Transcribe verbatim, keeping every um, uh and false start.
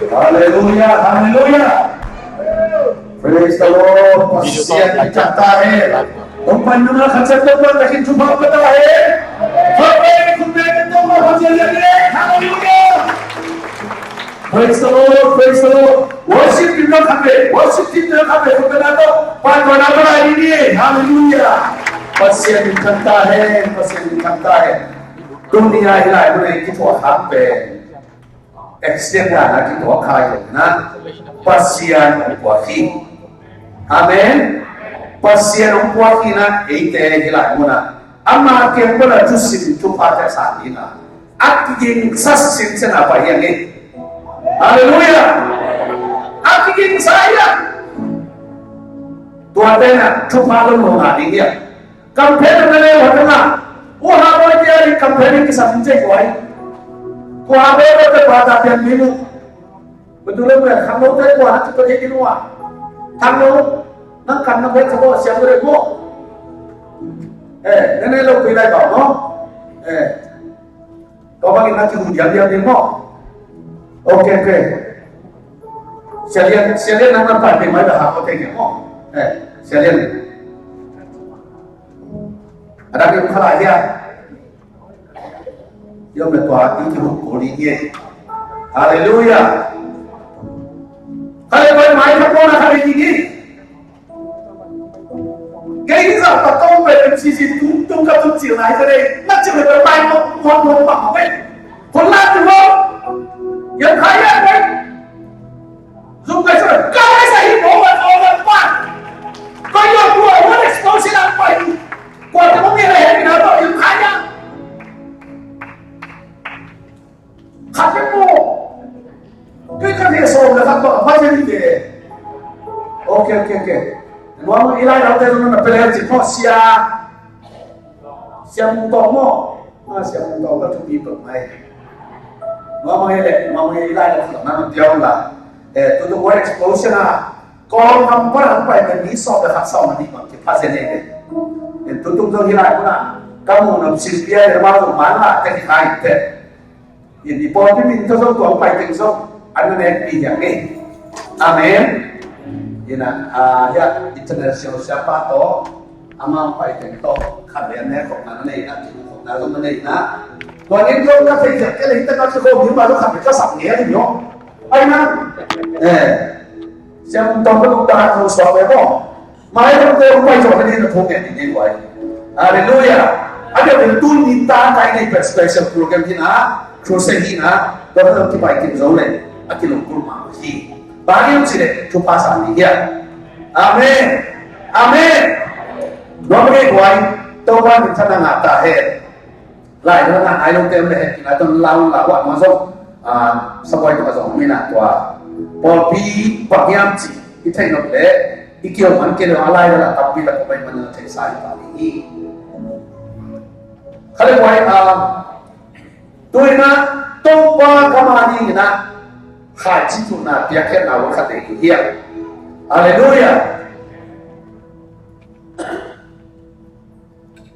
Hallelujah, hallelujah. Praise the Lord. Pasian in thang ta hen. Hong pan nung a khat ciat Topa Pasian thupha pia ta hen. Hallelujah. Praise the Lord, praise the Lord. Worship team na khat ve, worship team na khat ve, khat na to. Pan ko na ba ni. Hallelujah. Pasian in thang ta hen, Pasian in thang ta hen. Tuni a hi lai mun a i kithuah khak pen accident dan a kithuah khak hi na. Pasian hong puak hi. Amen. Pasian hong puak hi na, eite hi lai mun a ama kiang pan a thusim thupha te sa hi na. A kiging sa sin sen a pai hi a ni. Hallelujah. A kiging sa hi a. Tua te na thupha lo lo na ding hi a. Campaign na le wa na. U ha boy te a ri campaign kisam in che koi. Ku ha boy te pa ta pian mi mu. Betul le mu ya khang lo te ku ha tu te ki wa. Khang lo. Nang kan na boy sa bo siam le mo. Eh, ne ne lo pi lai ba mo. Eh. Kau bang ina ki hu diam diam ni mo. Okay, okay. Sialian, sialian nang na pai pi mai ba ha ko te ni mo. Eh, sialian. Ada di khala ya. Yo me tua in ki hukuri ye. Hallelujah. Kale pai mai ka pona kale ni ni. Kei ni sa pa tong pe M C C tung tung ka tung cil nai kale. Na cil pe pai mo mo mo ma mo pe. Kon la tu mo. Yo kaya pe. Zung kai sa, kai sa hi mo wa ko wa pa. Ko yo ko wa exposure ang pa hi. Ko te mo mi la he na to yung kaya. Khat mo. Kei ka he so na khat pa pa je ni ke. Okay, okay, okay. Mo mo ilai na te na pele ci mo sia. Siam to mo. Ah, siam to ka tu pi pe mai. Mo mo ile, mo mo ilai na khat na tiaw la. Eh, tutung world explosion a, kong kam pa ang pai kan ni so da khat so ma ni bang ki pa se ne ne. Eh, tutung zong hi lai kuna, kamu nam sil pia le ma zong man la te ki kai te. In i pawlpi min to zong tuang pai teng zong an ne pi yang ne. Amen. Ina, ah, ya international siapa to, ama pai teng to, khat le ne khop na ne na, ki khop na zong ne na. Tua ni zong ka thei zek ke le ta ka ko ni ma zong khat ka sap ne ni yo. Ai na. Eh. Siam tong ka luk ta ko so be mo. Mai tong te pai zong ne na thong ne ni wai. Hallelujah. A dia ben tun ni ta kai nei pe special program hi na, crusade hi na, to na ki pai kin zo le. A ki lung kul ma hi. Ba ni ci le, thupha sa ni ya. Amen. Amen. Lo me wai, to ba ni ta na ta he. Lai na na ai lo tem le he, na ton lau la wa ma zong. Ah, sa boi to zong mi na tua. Pawlpi pa hiam ci, i thei nok le, i kiau man ke le, a lai la tapi la ko bai man na thei sa i pa ni. Kale wai, ah, tu ina, Topa ka ma ni na, khai ci tu na, pia ke na wa khat le hi. Hallelujah.